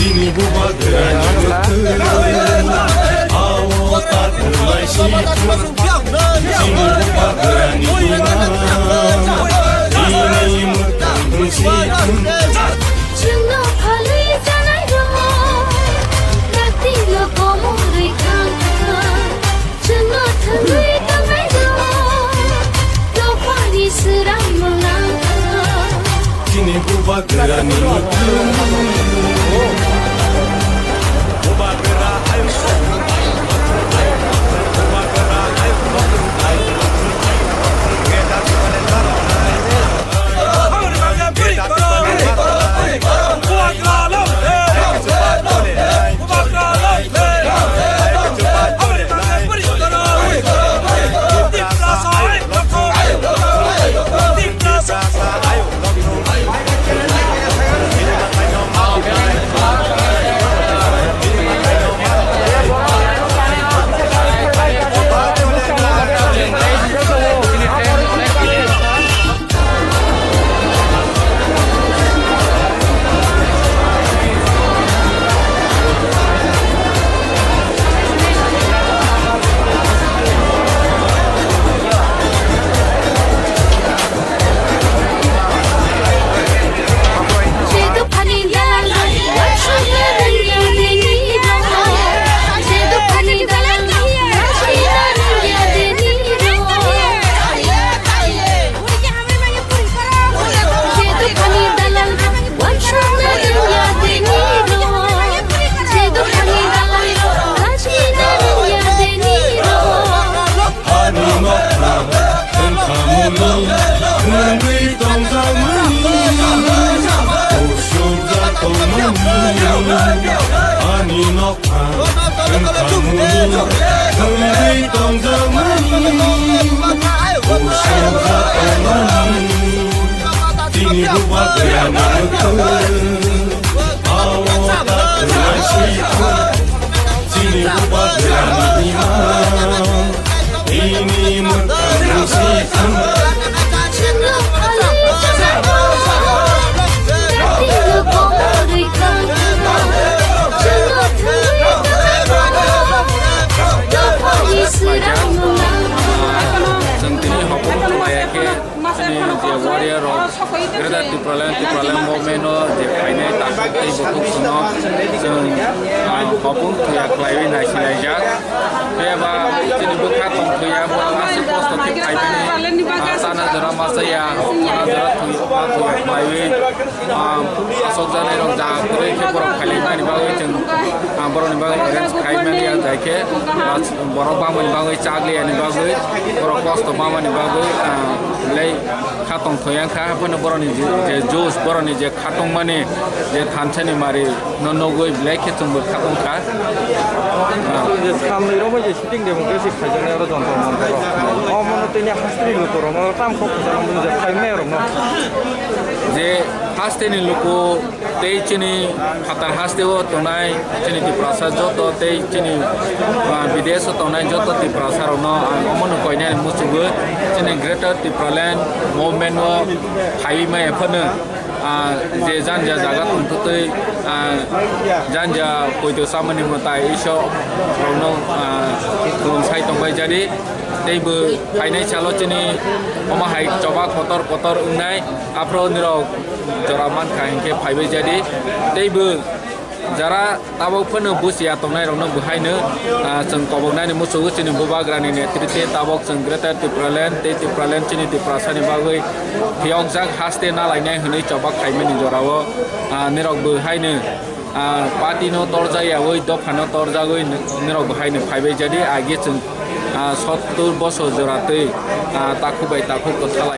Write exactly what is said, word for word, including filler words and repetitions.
Chini bubagrani mwkhwtwng, awo takhuk lai si thung. Chini bubagrani imang, bini mwkhwtwng si thung. Chwngno phalwi chanairok, dakti no komorwi thang thang. Chwngno thangwi tongnairok, dophani swrang mwlang. Chini bubagrani mwkhwtwng. Ani nokha wngkha muni, wngwi tongjakmani, usukjak tongmani. Ani nokha wngkha muni, wngwi tongjakmani, usukjak tongmani. Chini bubagrani mwkhwtwng, awo takhuk lai si thung. Chini bubagrani imang, bini mwkhwtwng si thung. Chwng tini hopung thwngya khe, chini je warrior rok Greater Tipraland, Tipraland movement o je phainai takhuk tei bukhuk songno chwng, ah, hopung thwngya khlaiwi naisinglaijak. Phiya ba chini bwkha tong thwngya, borok aswk kosto khe phaimani, ah, chana jora ma chaya, chana jora thwi-, ma thwngya khlaiwi, ah, asokjaknai rok ja kwrwi khe borok phailaimani bagwi chwng, ah, borokni bagwi arrange khaimani ya jai khe, ah, borok bangmani bagwi chakliyani bagwi, borok kosto bangmani bagwi, ah, belai kha tong thwngya kha, haphano borokni je, je juice, borokni je khatungmani je thansa ni mari no nugwi belai khe chwngbo khatungkha. Je samni romwi je sitting democracy khaijaknai oro jontor montor rok. Omono tini hasteni lukurokno tam kok khaijaknai je phaimani rokno. Je hasteni luku tei chini phatar hasteo tongnai chini Tiprasa joto tei chini, ah, bidesh o tongnai joto Tiprasa rokno ang omono koinani muchungo chini Greater Tipraland movement o phaiwi maya phano. Ah, je janja jaga tongthokwi, ah, janja poito chamani mwtai Isor rokno, ah, khulumsai tongbai jadi. Teibo phainai salo chini omo hai choba kotor kotor wngnai, aphro nirok jora mankha hinkhe phaibai jadi. Teibo jara tabok phano buchiya tongnai rokno bo haino, ah, chwng koboknani muchungo chini bubagrani netrite tabok chwng Greater Tipraland tei Tipraland chini Tiprasani bagwi phiyokjak haste nalainai hwnwi choba khaimani jorao, ah, nirok bo haino, ah, party no torjak yaui dopha no torjagwi nirok bo haino phaibai jadi agi chwng, ah, sottur bosor jora twi, ah, takhuk bai takhuk kwthalai.